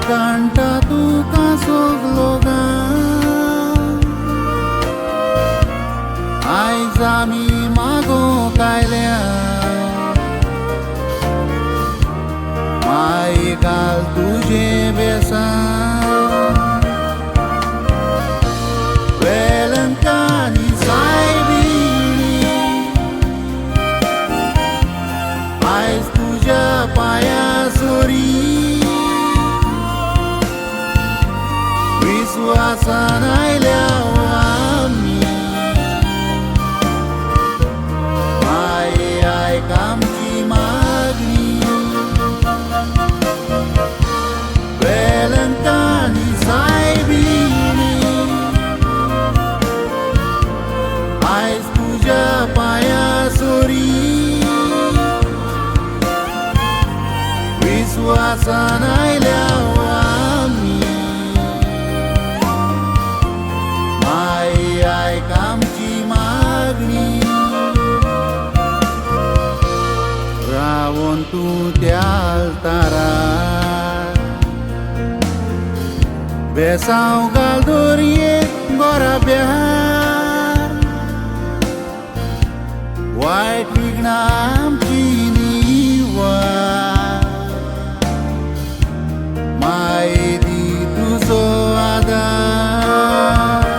वागांटा तुका सगलो गांव आयज आमी मागोंक आयल्या माई घाल तुजें बेसांव वेलंकानी सायबिणी आयज तुज्या पांया सोरी विस्वासान आयल्या आमी माये आयक आमची मागणी वेलंकानी सायबिणी आयज तुज्या पांया सोरी विस्वासान आयल्या आमी माई आयक आमची मागणी रावोन तूं त्या आल्तारार बेसांव घाल दोरये गोराब्यार वायट विघ्नां आमची निवार माई दी तुजो आदार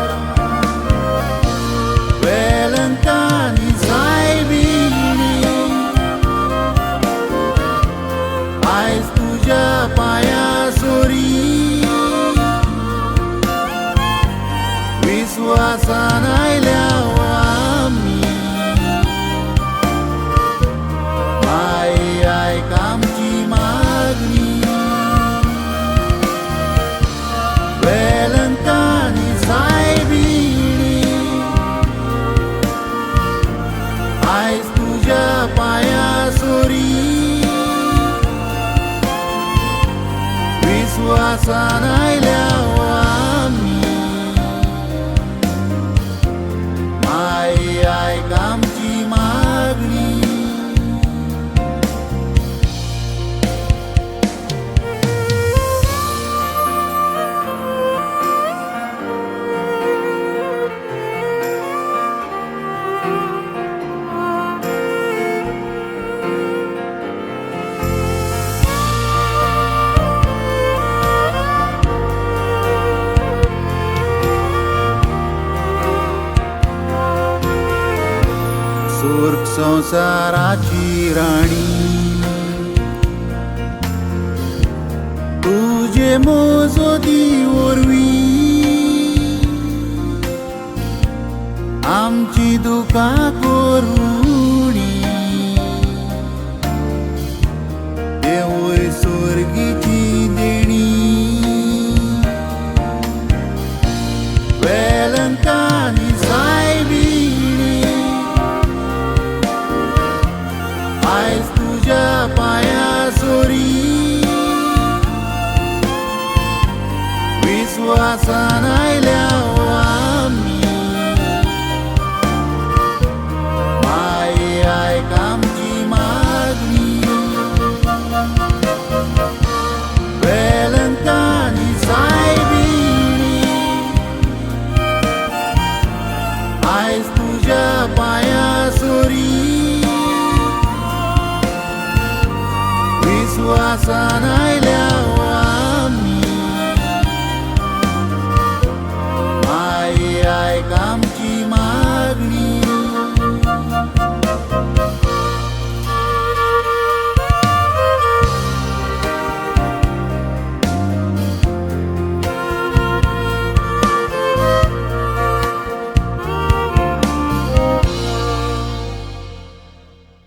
वेलंकानी सायबिणी आयज तुज्या पांया सोरी विस्वासान आयल्या आमी माई आयक आमची मागणी वेलंकानी सायबिणी आयज तुज्या पांया सोरी विस्वासान आयल्या आमी माई आयक आमची मागणी. सुर्ग संवसाराची राणी तुजे मोजोदी वरवीं आमची दुकां करुणी देवूय सुर्गीची देणी वेलंकानी सायबिणी आयज तुज्या पांया सोरी विस्वासान आयल्या आमी माई आयक आमची मागणी वेलंकानी सायबिणी आयज तुज्या पांया सोरी विस्वासान आयल्या.